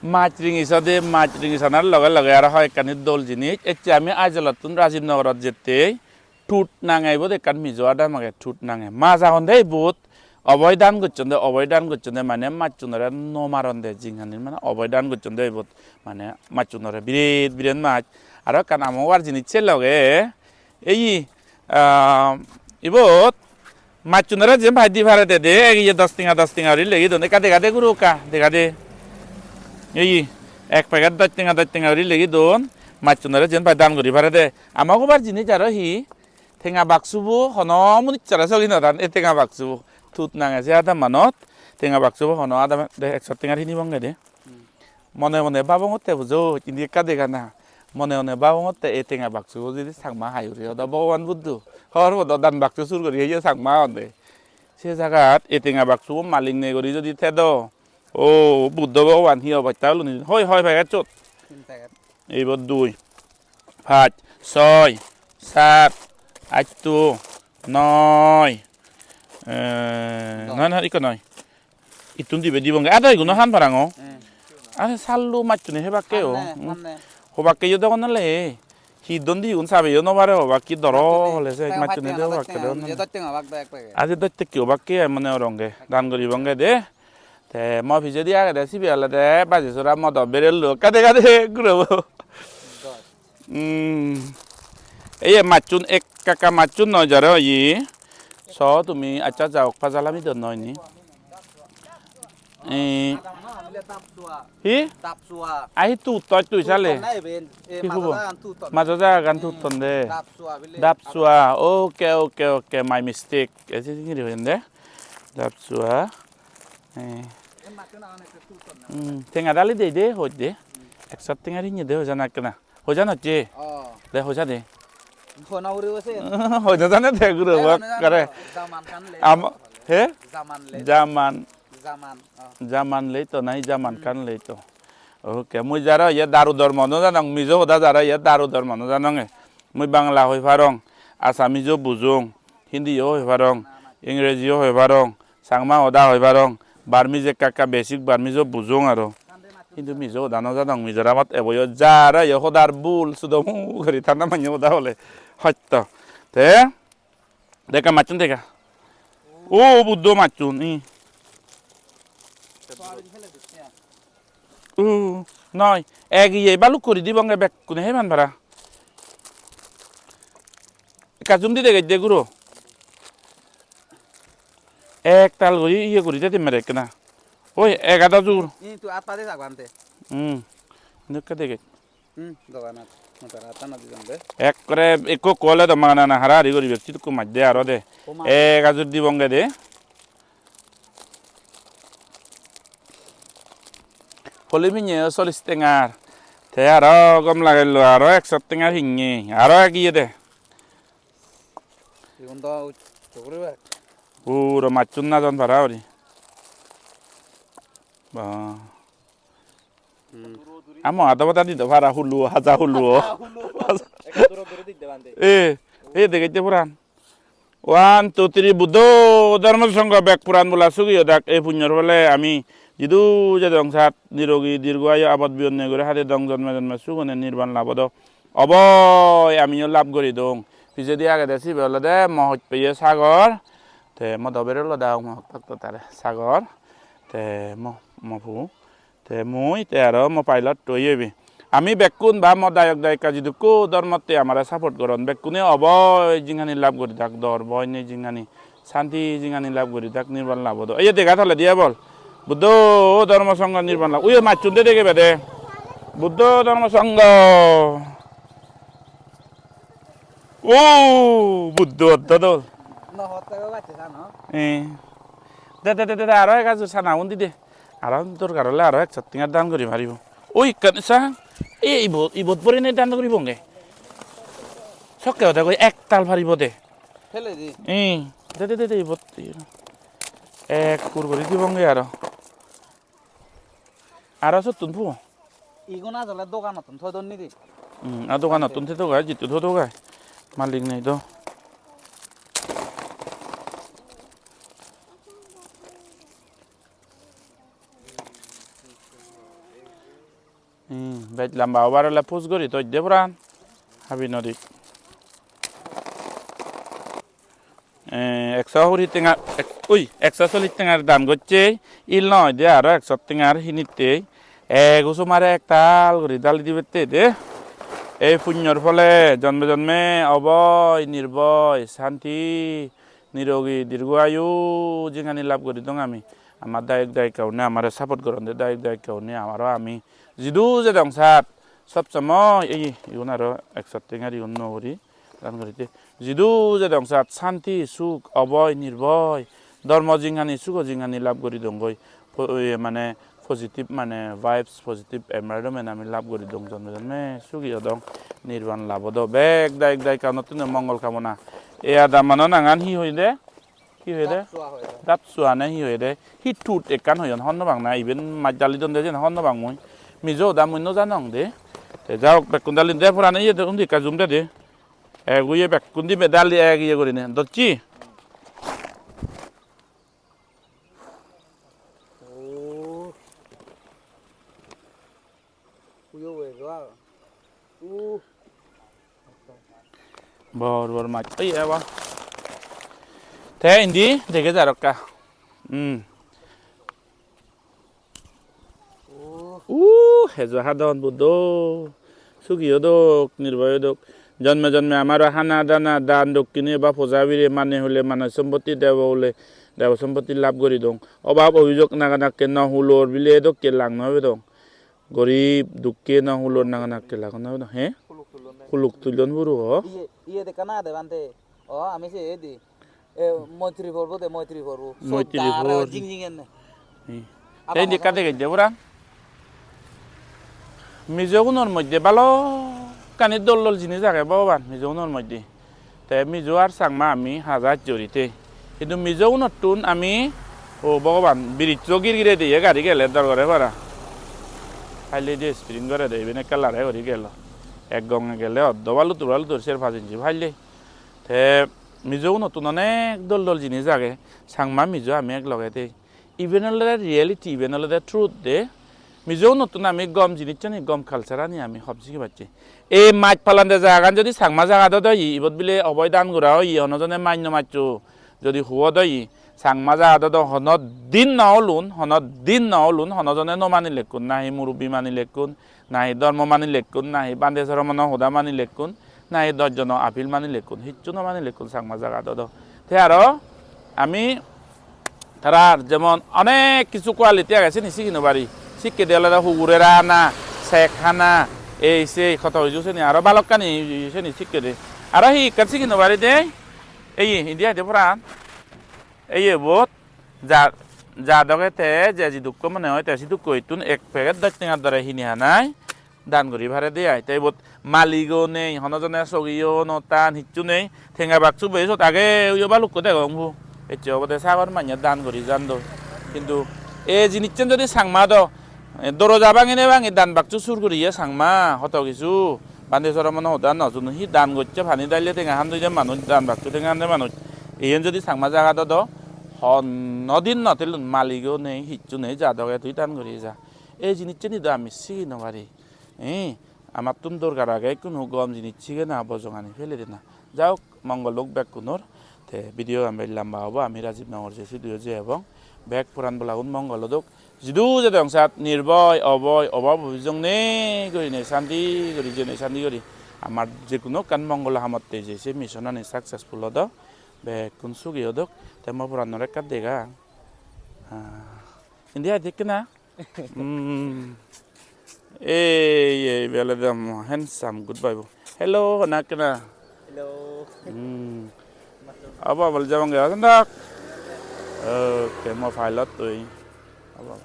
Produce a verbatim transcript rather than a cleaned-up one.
Mach ringi sode, mach ringi sanar loge loge aro hoi ekkani dol jinis. Ecche ami Aizawl-ottun Rajib Nogorot jettei Tut nange ibot ekkan Mizo adam age, Tut nange. Mach agon de ibot. Oboi dan gocchon de, oboi dan gocchon de, mane machunore no maron de, jinghani mane oboi dan gocchon de ibot. Mane machunore biret biret mach. Aro ekkan amobar jinis se loge. Ei, ah, ibot machunore jen pai di pare de de, ek ye dos tenga, dos tenga guri legi don. Ekka dega de guro ekka, dega de. Ei, ek packet dos tenga, dos tenga guri legi don. Machunore jen pai dan guri pare de. Ama hobar jinis aro hi? Tenga baksubo hono munichare sogi no dan, ei tenga baksubo. Tut nange se adamanot tenga baksubo hono adam de ekso tengar hini bonge de. Hmm. Mone mone babongotte bujo, indi ekka dega na. Mone mone babongotte ei tenga baksubo jodi Changma hai uri odo Bhogoban Buddho. Hor podo dan baksu sur guri heye Changma onde. Se jagat ei tenga baksubo malik nei guri jodi thedo. O Buddho Bhogoban hi obosta olun hijeni. Hoi, hoi packet sot. Tin packet. Ibot dui, pach, soi, sat, atto, noi. Eh, noi, noi, ikko noi. Ittun dibe dibonge. Ado iguno han parang o. Hmm. Are sallo machchune hebakke o. Hanne, hmm, hanne. Hobakke yo dogon ole. Hi don di igun sabe yo no pare hobakke doro hole se machchune de hobakke dogon. Aje dotte ki hobakke ai mone oronge. Dan guribonge de. Te mo pijedi agede sibe olode baji sora modo berello. Kade kade gurobo. Hmm. Eye machchun ekka ekka machchun noi jare oye. So tumi accha jaok pajalami don noi ni. Eh. Hi? Ahi tu toi tui sale. Hi hubo? Majo jagagan tutton de. Dapsua. Okay, okay, okay. My mistake. Esi singiri hoyen de. Dapsua. Eh. Hmm, tenga dali dei de, hoj de. Ekso tengar hinye de, hoja na ekkena. Hoja na hocche? Oh. De, hoja de. Hona uri bose. Hoja jane de, guro, eh, bak, hona jane kare. Jaman Khan le. Am-, he? Jaman le. Jaman. Jaman, oh. Jaman le to, nahi Jaman Khan le to. Okay, mui jaro ye daru dormo no janong, Mizo hoda jaro ye daru dormo no janong e. Mui Bangla hoi parong, Assamese-o bujong, Hindi-o hoi parong, Ingreji-o hoi parong, Changma hoda hoi parong, Burmese ekka ekka basic Burmese-o bujong aro. Hintu Mizo hoda no janong, Mizoramot eboyo jara yo hodar bul sudomu guri tanda manye hoda hole hoyto. Te dega machchun dega. O Buddho machchun, i. O, noi, ek iye baluk guri dibonge bekkune heban para. Ekka zoom di degej de guro. Ektal guri iye guri de dimmere ekkena. Oi, ek ado jur. Ini tu atta de sagwan te. Hmm. Nukka degej. Hmm, doganat. Motara atta na dijon de. Ekkore ekko ekko ole do magana na hara hari guribe, sidukko maj de aro de. Ek ajur dibonge de. Holi pinne o solis tengar. Te aro gom lagello, aro ekso tengar hinne. Aro ek iye de. Igun do ucche guri bek. Puro machchun najon para uri. Ba. Hmm. Amo ado bada di do para hulu, haja hulu. Ekka duro duro di de bande. Eh, eh, degej de puran. One, two, three, Buddho Dhormo Sangho bek puran bola sugi odak, ei punyor phole ami jidu jedong sat nirogi dirgo ayu abot biyonne guri hade dong jonme jonme sugune nirban lab odo. Oboi amiyo lab guri dong. Pijedi agede sibe olode mo hojpeye Sagor. Te mo dobere olode mo hojpakto tare Sagor. Te mo, mo pu. Te mui, te aro mo pilot to oye bi. Ami bekkun ba mo dayok dayika jidukko dhormotte amare support goron, bekkune oboi jinghani lab guri dak, dor boi nei jinghani, santi jinghani lab guri dak, nirban lab odo. Oye dega toledi ebol. Buddho Dhormo Sangho nirban lab. Uyo machchun de dege bede. Buddho Dhormo Sangho. O Buddho oddo dol. No hotte go bacche sano. Eh. De, de, de, de, de, aro ek ajur sana undi de. Aro dorkar ole aro ekso tengar dan guri paribo. Oi, ekkan sa. E, ibot, ibot borinei dan guribonge. Sokke hoda goi ektal paribo de. Pele di. Eh, de, de, de, de, ibot. Ekkur guri dibonge aro. Aro sottun puo. Igun ajole doganottun thoi don nidi. Hmm, a doganottun thoi dogai, jittu thoi dogai. Malik nei do. Hmm, bej lamba obar ole push guri toj de puran. Habi nodi. Eh, ekso huri tenga, ek-, ui, ekso sollis tengar dan gocche, il noi de aro ekso tengar hinitte. Egu somare ektal guri dali dibette de. Ei punyor phole jonme jonme oboy, nirboi, santi, nirogi, dirgo ayu jinghani lab guri dong ami. Amar dayok dayika une amare support goron de, dayok dayika une amaro ami jidu jedong sat sob somoi ei igun aro ekso tengar igun no guri dan guri de. Jidu jedong sat santi, suk, oboy, nirboi, dhormo jinghani, sugo jinghani lab guri dongoi. Po-, iye mane positive mane vibes, positive environment ami lab guri dong, jonme jonme sugi odong, nirban lab odo. Bek dayok dayika unottun mongol kamona. Ei adamano nangan hi hoide? Hi hoide? Dapsua hoide. Dapsua ne hi hoide? Hi tut ekkan hoyon, hon no pang na. Iben maj dali don de jeni hon no pang mui. Mijo hoda mui no janong de. Te ja hok, bekkun dali de purani iye de, undi ekka zoom de de. Egu iye bekkun dibe dali ek iye gurinei. Docchi? Oh. Uyo wego aro. Uh. Bor bor mach. Ei eba. Te indi dege jar ekka. Hmm. Uh, hejo hadon Buddho. Sugi odok, nirboi odok. Jonme jonme amaro hana dana dan dokkine ba poja bire mane hole mane sompotti debo hole debo sompotti lab guri dong. Obab obijog naga nakke no hulor bile dokke lang no bedong. Gorib dukke no hulor naga nakke lang no bedong. He? Huluk tulon puro. Iye, iye dekkan age de bhante. O, ami se edi. E, Moitri porbo de, Moitri porbo. Moitri por. Jing jing enne. Hmm. Te indi ekka degej de pura. Mijogunor moddhe balokkani dol dol jinis age Bhogoban, Mijogunor moddhe. Te Mijo ar Changma ami haja hacche guri te. Hintu Mijogunottun ami, o Bhogoban, bridge-o gir gire diye gari gele dor gore para. Haile je spring gore de, iben ekka lare guri gelo. Ek gonge gele oddo balutur balutur ser paj inchi haile. Te Mijogunottun onek dol dol jinis age. Changma Mijo ami ek loge de. Iben olode reality, iben olode truth de. Mijogunottun ami gom jinissani, gom culture-ani ami hom sigi pacchi. Ei mach palande jagagan jodi Changma jagat odo oye, ibot bile oboi dan gora oye, hono jone mach no maccho. Jodi huot oye, Changma jagat odo hono din no olun, hono din no olun, hono jone no manilekkun, nahi murubbi manilekkun, nahi dhormo manilekkun, nahi bhante soromono hoda manilekkun, nahi dosh jono appeal manilekkun, hissu no manilekkun Changma jagat odo. Te aro ami tarar jemon onek hissu quality age, sini sigi no pari. Sikke de olode hugurera hana, sek hana, ei sei hoto hissu sini aro balokkani sini sikke de. Aro hi ekkan sigi no pari de, ei indi ai de poran. Ei ebot ja, ja doge te je jidukko mone hoi te sidukko ittun ek packet dos tengar dore hini hanai dan guri pare de ai. Te ebot maligo nei, hono jone sogiyo no tan, hissu nei. Tenga baksu boi sot age, uyo balukko degong bu. Ecche obode sagor manye dan guri jandoi. Hintu ei jinissen jodi Changma do, e, doroja bangine bangi dan baksu sur guriye Changma, hoto kisu. Bhante soromono hoda no suno, hi dan gocche, pani dalle tenga han doi de manuj, dan baksu tenga han de manuj. Iyen jodi Changma jagat odo, hono din no telun, maligo nei, hissu nei, ja doge tui dan guri ja. Ei jinissen do ami sigi no pari. Eh, amattun dorkar age ekkunu gom jinis sigena bojongani pele dena. Ja hok, mongol ok bekkunor. Te video gan bej lamba obo, ami Rajib Nogor je sidu je ebong. Bek poran bolagun mongol odok. Jidu jedong sat nirboi, oboi, obab obijong nei gurinei santi guri, jeinei santi guri. Amar je hono ekkan mongol hamotte je se mission ani successful odo. Bekkun sugi odok. Te mo poranor ekka dega. Ah. Indi ai dekke na? Hmm. Ei, ei, bele dam handsome, good boy bo. Hello, honna ekkena? Hello. Hmm. Abo, abo, jabang ya, sendak. Okay, mo pilot tui. Abo.